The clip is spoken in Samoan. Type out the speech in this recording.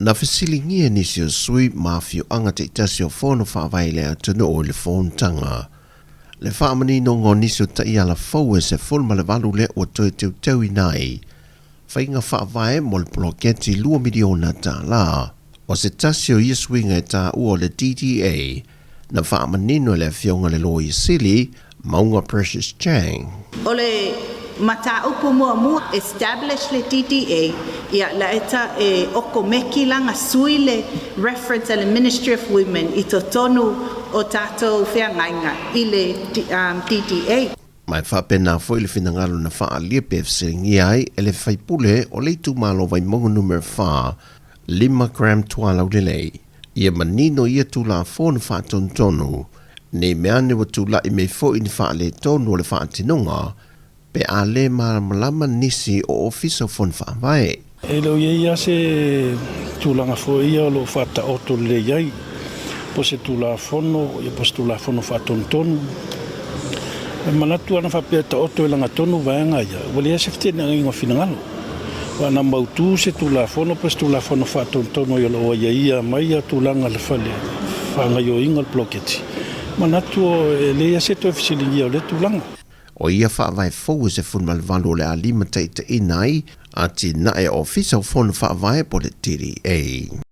Na fesiligia nisi o sui ma afioaga taitasi o fono faavae i le atunuu i le fonotaga. Le faamaninoga o nisi o taiala fou e 18 lea ua toe teuteuina ai faiga faavae mo le poloketi $2 miliona. O se tasi o ia suiga e taua o le DDA na faamanino e le afioga i le Loia Sili Mauga Precious Chang. O le mataupu muamua, establish le DDA, ia la eta e okomeki langa sui le reference a le Ministry of Women i totonu o tatou feagaiga i le DDA. Ma e faapena foi le finagalo na faaalia pe fesiligia ai e le faipule o le itumalo Vaimauga numera 4, 5 Graham Tualaulelei, ia manino ia Tulafono Faatonutonu, ne i meaane ua tulai mai foi ni faaletonu o le faatinoga pe a le malamalama nisi o Ofisa o Fono Faavae. E le o i ai lava se tulaga foi ia o lo o faataoto lelei ai, po o se Tulafono, po o se Tulafono Faatonutonu. E manatu ana faapea e taoto i lagatonu vaega ia, ua leai se feteenaiga o finagalo. Aua ana mautu se Tulafono po o se Tulafono Faatonutonu ai o lo o aiaia mai ia tulaga o le fale faagaoioiga o le poloketi, manatu e leai lava se toe fesiligia o lea tulaga. O ia faavae fou e 18 o le a limataitaiina ai atinae o Ofisa o Fono Faavae po o le DDA.